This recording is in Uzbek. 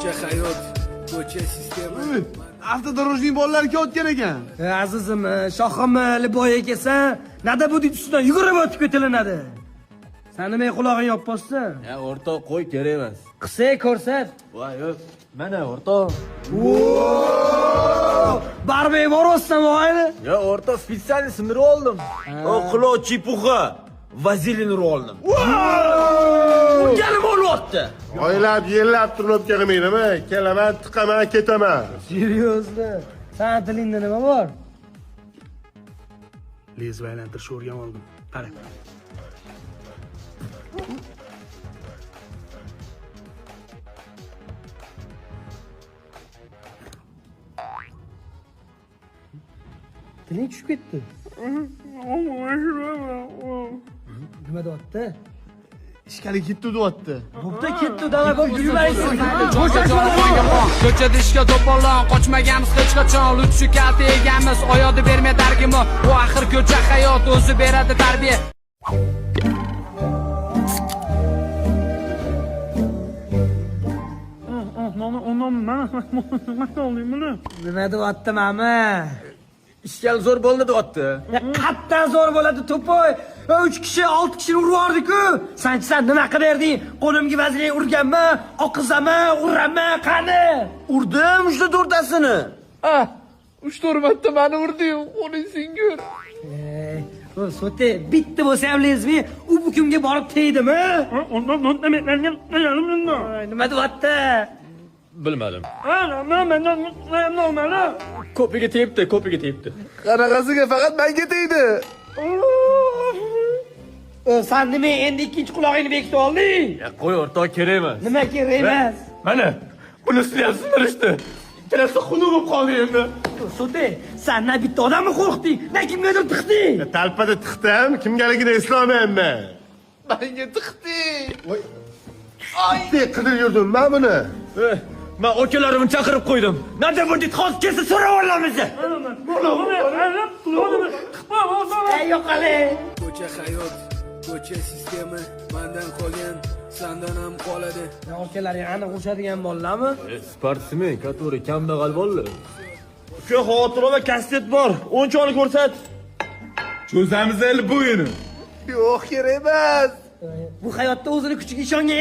Ko'cha hayot, ko'cha sistema. Автодорожный bolalar kelayotgan ekan. Azizim, shohim, liboya kelsa, nada bu ustidan yugurib o'tib ketilinadi. San nimaga qulog'ing yopib bossan? Ya o'rtoq qo'y, kerak emas. Qilsa ko'rsat. Voy yo'q. Mana o'rtoq. Baribir boryapsan voyni. Ya o'rtoq специально sindirib oldim. O quloq чепуха. Vazelin urib oldim. Urganim o'lyapti. Oylab, yillab turib kelmaydimi? Kelaman, tiqaman, ketaman. Серьезно? San tilingda nima bor? Lezva aylantirishni o'rganib oldim. Qara. Tiling tushib ketdi. Nima deyapti? Ishkali ketdi deyapti. Bo'pti, ketdi, davay, bo'p yurmaysiz. Ko'chada ishga to'polon, qochmaganmiz hech qachon, lutfi kalta yeganmiz, oyoqni bermay dargimi. Bu axir ko'cha hayot o'zi beradi tarbiya. Nima deyapti mama? Ishkal zo'r bo'ldi deyapti. Ya qattan zo'r bo'ladi to'poy. 3 kishi, 6 kishini urib yubordi-ku. San nima qilib berding? Qo'limga vazirlik urganman, oqizaman, uraman, qani? Urdim uchta to'rtasini. Ah, 3-4 marta meni urdi-yu, qo'ling singur. Ey, bu so'te bitta bo'lsa ham lezbi, u bu kimga borib tegdimi? Nima deyapti? Bilmadim. Ko'piga tepdi, ko'piga tepdi. Qanaqasiga faqat menga tegdi. San nima endi ikkinchi qulog'ingni bekitib olding? Ya qo'y o'rtoq, kerak emas. Nima kerak emas? Mana bunisini ham sindirishdi. Ikkalasi xunuk bo'lib qoldi endi. So'te, san na bitta odamni qo'rqitding, na kimgadir tiqding. Talpada tiqdim, kimgaligini eslolmayapman. Menga tiqding. Tek qidirib yurdim men buni. Men akalarimni chaqirib qo'ydim. Nada bu dit hozir kelsa so'rab olamiz. Ey yo'qoling. Ko'cha hayot, ko'cha sistema. Mandan qolgan, sandan ham qoladi. Akalaring aniq urishadigan bolalarmi? Sportsmen, который kambag'al bolalar. Uka, xavotir olma, kastet bor. O'nchoni ko'rsat. Cho'zamiz endi bu yini. Yo'q, kerak emas. Bu hayotda o'zini kuchiga ishongan